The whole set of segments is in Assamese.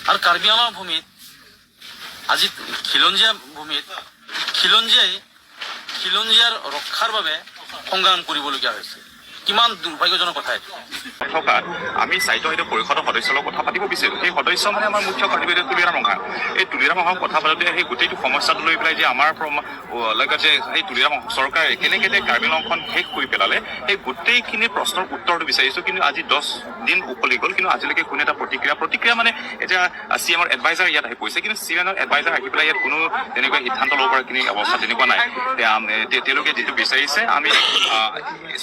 আৰু কাৰ্বি আংলং ভূমিত আজি খিলঞ্জীয়া ভূমিত খিলঞ্জীয়াই খিলঞ্জীয়াৰ ৰক্ষাৰ বাবে সংগ্ৰাম কৰিবলগীয়া হৈছে। কিমান দুৰ্ভাগ্যজনক কথা এইটো। থকাত আমি স্বায়ত্তশাসিত পৰিষদৰ সদস্যৰ লগত কথা পাতিব বিচাৰিলোঁ। সেই সদস্য মানে আমাৰ মুখ্য কাৰ্যবাহী তুলিৰাম ৰংহাং। এই তুলিৰাম ৰংহাং কথা পাতোতে সেই গোটেইটো সমস্যাটো লৈ পেলাই যে আমাৰ লগত যে সেই তুলিৰাম চৰকাৰে কেনেকৈ যে কাৰ্বি আংলংখন শেষ কৰি পেলালে, সেই গোটেইখিনি প্ৰশ্নৰ উত্তৰটো বিচাৰিছোঁ। কিন্তু আজি 10 দিন উকলি গ'ল, কিন্তু আজিলৈকে কোনো এটা প্ৰতিক্ৰিয়া, প্ৰতিক্ৰিয়া মানে এতিয়া চি এমৰ এডভাইজাৰ ইয়াত আহি পৰিছে, কিন্তু চি এমৰ এডভাইজাৰ আহি পেলাই ইয়াত কোনো তেনেকুৱা সিদ্ধান্ত ল'ব পৰাখিনি অৱস্থা তেনেকুৱা নাই। তেওঁলোকে যিটো বিচাৰিছে, আমি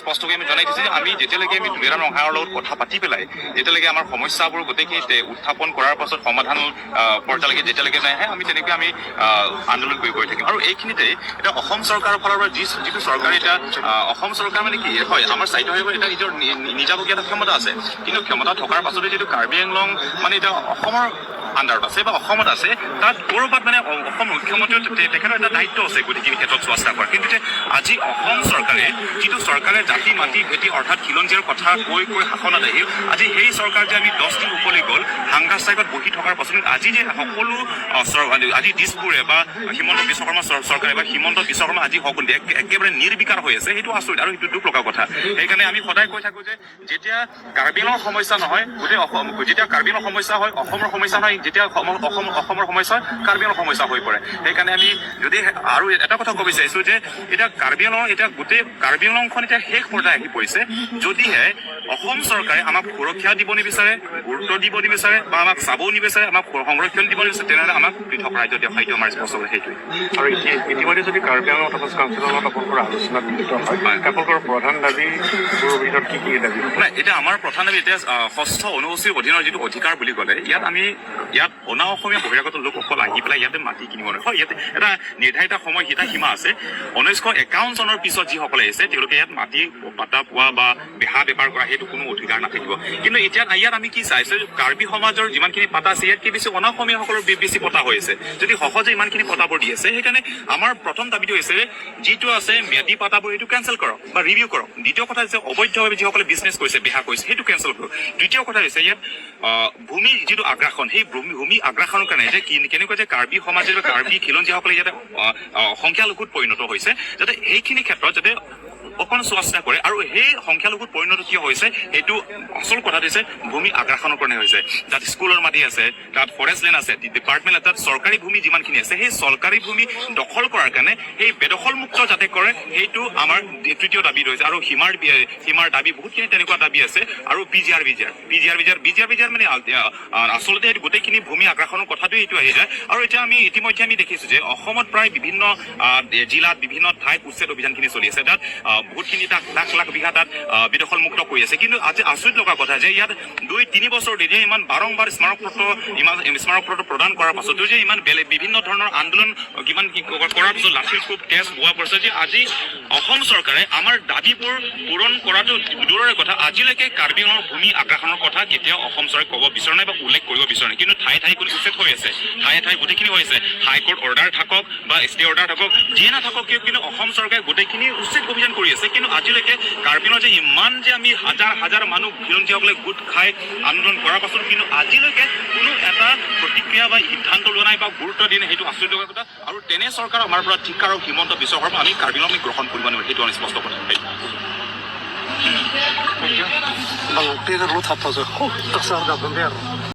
স্পষ্টকৈ আমি জনাই দিছোঁ যে আমি যেতিয়ালৈকে আমি তুলিৰাম ৰংহাঙৰ লগত কথা পাতি পেলাই যেতিয়ালৈকে আমাৰ সমস্যাবোৰ গোটেইখিনি উত্থাপন কৰাৰ পাছত সমাধান পৰ্যায়লৈকে যেতিয়ালৈকে নাহে, আমি তেনেকৈ আমি আন্দোলন কৰি গৈ থাকিম। আৰু এইখিনিতে এতিয়া অসম চৰকাৰৰ ফালৰ পৰা যিটো চৰকাৰে এতিয়া অসম চৰকাৰ মানে কি হয়, আমাৰ স্বায়ত্তশাসিত এতিয়া নিজৰ নিজাববীয়া এটা ক্ষমতা আছে। কিন্তু ক্ষমতা থকাৰ পাছতে যিটো কাৰ্বি আংলং মানে এতিয়া অসমৰ আণ্ডাৰত আছে বা অসমত আছে, তাত ক'ৰবাত মানে অসম মুখ্যমন্ত্ৰীও তেখেতৰ এটা দায়িত্ব আছে গোটেইখিনি ক্ষেত্ৰত চোৱা চিতা কৰা। কিন্তু যে আজি অসম চৰকাৰে, যিটো চৰকাৰে জাতি, মাটি, ভেটি অৰ্থাৎ খিলঞ্জীয়াৰ কথা কৈ কৈ শাসনত আহিল, আজি সেই চৰকাৰ যে আমি 10 দিন উকলি গ'ল হাংগাৰ ষ্ট্ৰাইকত বহি থকাৰ পাছত আজি যে সকলো আজি দিছপুৰে বা হিমন্ত বিশ্ব শৰ্মা চৰকাৰে বা হিমন্ত বিশ্ব শৰ্মা আজি সকলো একেবাৰে নিৰ্বিকাৰ হৈ আছে, সেইটো আচৰিত আৰু সেইটো দুখ লগা কথা। সেইকাৰণে আমি সদায় কৈ থাকো যে যেতিয়া কাৰ্বি আংলঙৰ সমস্যা নহয়, গোটেই অসম, যেতিয়া কাৰ্বি আংলঙৰ সমস্যা হয়, অসমৰ সমস্যা নহয়, যেতিয়া অসম অসম অসমৰ সমস্যা হয়, কাৰ্বি আংলঙৰ সমস্যা হৈ পৰে। সেইকাৰণে আমি যদি আৰু এটা কথা ক'ব বিচাৰিছো যে এতিয়া কাৰ্বি আংলং, এতিয়া গোটেই কাৰ্বি আংলংখন এতিয়া শেষ পৰ্যায় আহি পৰিছে। যদিহে অসম চৰকাৰে আমাক সুৰক্ষা দিব নিবিচাৰে, গুৰুত্ব দিব নিবিচাৰে বা আমাক চাবও নিবিচাৰে, আমাক সংৰক্ষণ দিব নিবিচাৰে, তেনেহ'লে আমাক পৃথক ৰাজ্য দিয়ক। সেইটো আমাৰ স্পষ্ট সেইটোৱে। আৰু এতিয়া ইতিমধ্যে যদি কাৰ্বি আংলং অট'নমাছ কাউন্সিলৰ লগত আপোনালোকৰ আলোচনাত মিলিত হয়, আপোনালোকৰ প্ৰধান দাবীবোৰৰ ভিতৰত কি কি দাবী? নাই, এতিয়া আমাৰ প্ৰধান দাবী এতিয়া ষষ্ঠ অনুসূচীৰ অধীনৰ যিটো অধিকাৰ বুলি ক'লে ইয়াত আমি ইয়াত অনা অসমীয়া বহিৰাগত লোকসকল আহি পেলাই ইয়াতে মাটি কিনিব নোৱাৰে। হয়, ইয়াতে এটা নিৰ্ধাৰিত সময় এটা সীমা আছে। 1951 চনৰ পিছত যিসকলে আহিছে, তেওঁলোকে ইয়াত মাটি পাতা পোৱা বা বেহা বেপাৰ কৰা সেইটো কোনো অধিকাৰ নাথাকিব। কিন্তু এতিয়া ইয়াত আমি কি চাইছো, কাৰ্বি সমাজৰ যিমানখিনি পাতা আছে, ইয়াতকে বেছি অনা অসমীয়াসকলৰ বেছি পতা হৈ আছে। যদি সহজে ইমানখিনি পতাবোৰ দি আছে, সেইকাৰণে আমাৰ প্ৰথম দাবীটো হৈছে যে যিটো আছে ম্যাদী পাতাবোৰ, সেইটো কেঞ্চেল কৰক বা ৰিভিউ কৰক। দ্বিতীয় কথা হৈছে অবৈধভাৱে যিসকলে বিজনেছ কৰিছে, বেহা কৰিছে, সেইটো কেঞ্চেল কৰক। দ্বিতীয় কথা হৈছে ইয়াত ভূমি যিটো আগ্ৰাসন, সেই ভূমি ভূমি আগ্ৰাসনৰ কাৰণে যে কেনেকুৱা যে কাৰ্বি সমাজে বা কাৰ্বি খিলঞ্জীয়াসকলে ইয়াতে সংখ্যালঘুত পৰিণত হৈছে, যাতে সেইখিনি ক্ষেত্ৰত যাতে অকণ চোৱা চিতা কৰে। আৰু সেই সংখ্যালঘুত পৰিণত কিয় হৈছে, সেইটো আচল কথাটো হৈছে ভূমি আগ্ৰাসনৰ কাৰণে হৈছে। তাত স্কুলৰ মাটি আছে, তাত ফৰেষ্ট লেণ্ড আছে, ডিপাৰ্টমেণ্ট, তাত চৰকাৰী ভূমি যিমানখিনি আছে, সেই চৰকাৰী ভূমি দখল কৰাৰ কাৰণে সেই বেদখলমুক্ত যাতে কৰে, সেইটো আমাৰ তৃতীয় দাবী ৰৈছে। আৰু সীমাৰ দাবী, বহুতখিনি তেনেকুৱা দাবী আছে। আৰু P G R B G R P G R B G R B G R B G R মানে আচলতে সেইটো গোটেইখিনি ভূমি আগ্ৰাসনৰ কথাটোৱে এইটো আহি যায়। আৰু এতিয়া আমি ইতিমধ্যে আমি দেখিছো যে অসমত প্ৰায় বিভিন্ন জিলাত, বিভিন্ন ঠাইত উচ্ছেদ অভিযানখিনি চলি আছে। তাত বহুতখিনি তাত লাখ লাখ বিঘা তাত বেদখল মুক্ত কৰি আছে। কিন্তু আজি আচৰিত লগা কথা যে ইয়াত 2-3 বছৰ যে ইমান বাৰম্বাৰ স্মাৰক পত্ৰ, ইমান স্মাৰক পত্ৰ প্ৰদান কৰাৰ পাছতো যে ইমান বেলেগ বিভিন্ন ধৰণৰ আন্দোলন কিমান কি কৰাৰ পিছত, লাঠিৰ কোব, তেজ বোৱা পৰিছে যে আজি অসম চৰকাৰে আমাৰ দাবীবোৰ পূৰণ কৰাটো দূৰৰে কথা, আজিলৈকে কাৰ্বি আংলঙৰ ভূমি আগ্ৰাসনৰ কথা কেতিয়াও অসম চৰকাৰে ক'ব বিচৰা নাই বা উল্লেখ কৰিব বিচৰা নাই। কিন্তু ঠায়ে ঠায়ে কোনো উচ্ছেদ হৈ আছে, ঠায়ে ঠায়ে গোটেইখিনি হৈ আছে। হাইকোৰ্ট অৰ্ডাৰ থাকক বা ষ্টে অৰ্ডাৰ থাকক, যিয়ে নাথাকক কিয়, কিন্তু অসম চৰকাৰে গোটেইখিনি উচ্ছেদ অভিযান কৰি আছে। কিন্তু আজিলৈকে কাৰ্বি আংলঙত যে ইমান যে আমি হাজাৰ হাজাৰ মানুহ খিলঞ্জীয়াসকলে গোট খাই আন্দোলন কৰাৰ পাছত কিন্তু আজিলৈকে কোনো এটা প্ৰতিক্ৰিয়া বা সিদ্ধান্ত লোৱা নাই বা গুৰুত্ব দিয়া নাই, সেইটো আচৰিত লগা কথা। আৰু তেনে চৰকাৰ আমাৰ পৰা ধিক্কাৰ আৰু হিমন্ত বিশ্ব শৰ্মা আমি কাৰ্বি আংলং আমি গ্ৰহণ কৰিব নোৱাৰোঁ, সেইটো আমি স্পষ্ট কথা। Thank you.